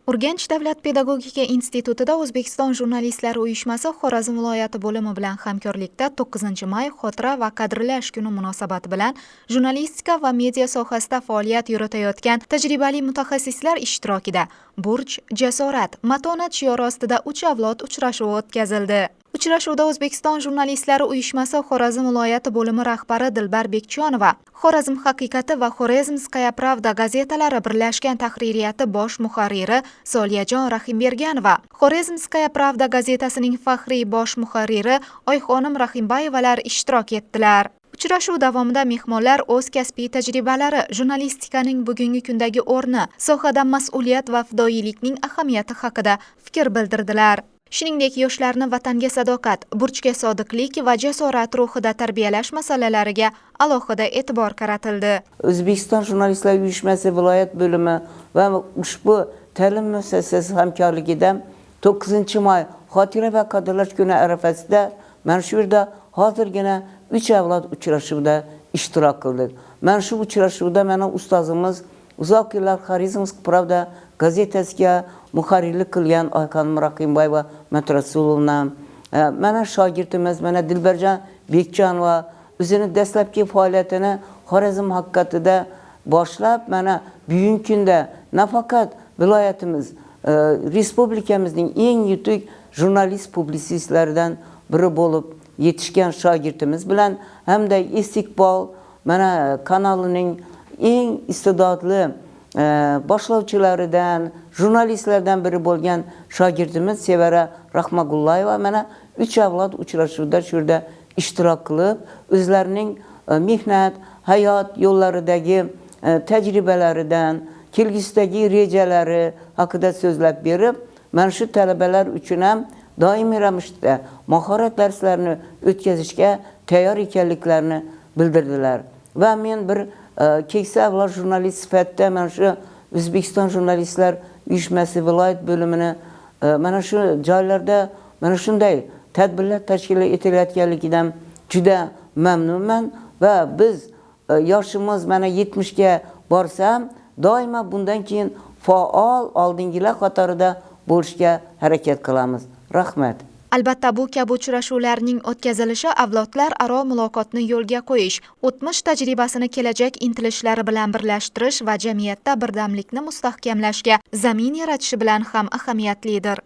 Urganch davlat pedagogika institutida O'zbekiston jurnalistlari uyushmasi Xorazm viloyati bo'limi bilan hamkorlikda 9-may xotira va qadrlash kuni munosabati bilan jurnalistika va media sohasida faoliyat yuritayotgan tajribali mutaxassislar ishtirokida "Burch, jasorat, matonat" shiori ostida uch avlod uchrashuvi o'tkazildi. Uchrashuvda O'zbekiston jurnalistlari uyushmasi Xorazm viloyati bo'limi rahbari Dilbar Bekchonova, Xorazm haqiqati va Хорезмская правда gazetalari birlashgan tahririyati bosh muharriri Soliyajon Rahimberganova, Хорезмская правда gazetasining faxriy bosh muharriri Oyxonim Rahimbayevalar ishtirok etdilar. Uchrashuv davomida mehmonlar o'z kasbiy tajribalari, jurnalistikaning bugungi kundagi o'rni, sohada mas'uliyat va fidoyilikning ahamiyati haqida fikr bildirdilar. Shuningdek, yoshlarni vatanga sadoqat, burchga sodiqlik va jasorat ruhida tarbiyalash masalalariga alohida e'tibor qaratildi. O'zbekiston jurnalistlar uyushmasi viloyat bo'limi va ushbu ta'lim muassasasi hamkorligida 9-may xotira va qadrlash kuni arafasida mana shu yerda hozirgina uch avlod uchrashuvida ishtirok qildik. Mana shu uchrashuvda mana ustozimiz, uzoq yillar Хорезмская правда gazetasiga muharrirlik qilgan Oyxonim Rahimboyeva Matrasulovna, mana shogirdimiz, mana Dilbarjon Bekjonova o'zini dastlabki faoliyatini Xorazm haqiqatida boshlab, mana bugungi kunda nafaqat viloyatimiz, respublikamizning eng yetuk jurnalist publitsistlaridan biri bo'lib yetishgan shogirdimiz bilan hamda Istiqbol mana kanalining eng iste'dodli boshlovchilaridan, jurnalistlardan biri bo'lgan shogirdimiz Sevara Rahmagullayeva mana uch avlod uchrashuvda shu yerda ishtirok qilib, o'zlarining mehnat, hayot yo'llaridagi tajribalaridan, kelgusidagi rejalari haqida so'zlab berib, mana shu talabalar uchun ham doimiy ravishda mahorat darslarini o'tkazishga tayyor ekanliklarini bildirdilar. Va men bir keksa avlod jurnalist sifatida mana shu O'zbekiston jurnalistlar uyushmasi viloyat bo'limini mana shu joylarda mana shunday tadbirlar tashkil etilayotganligidan juda mamnunman va biz yoshimiz mana 70 ga borsa ham, doimo bundan keyin faol oldingilar qatorida bo'lishga harakat qilamiz. Rahmat. Albatta, bu kabi uchrashuvlarning o'tkazilishi avlodlararo muloqotni yo'lga qo'yish, o'tmish tajribasini kelajak intilishlari bilan birlashtirish va jamiyatda birdamlikni mustahkamlashga zamin yaratishi bilan ham ahamiyatlidir.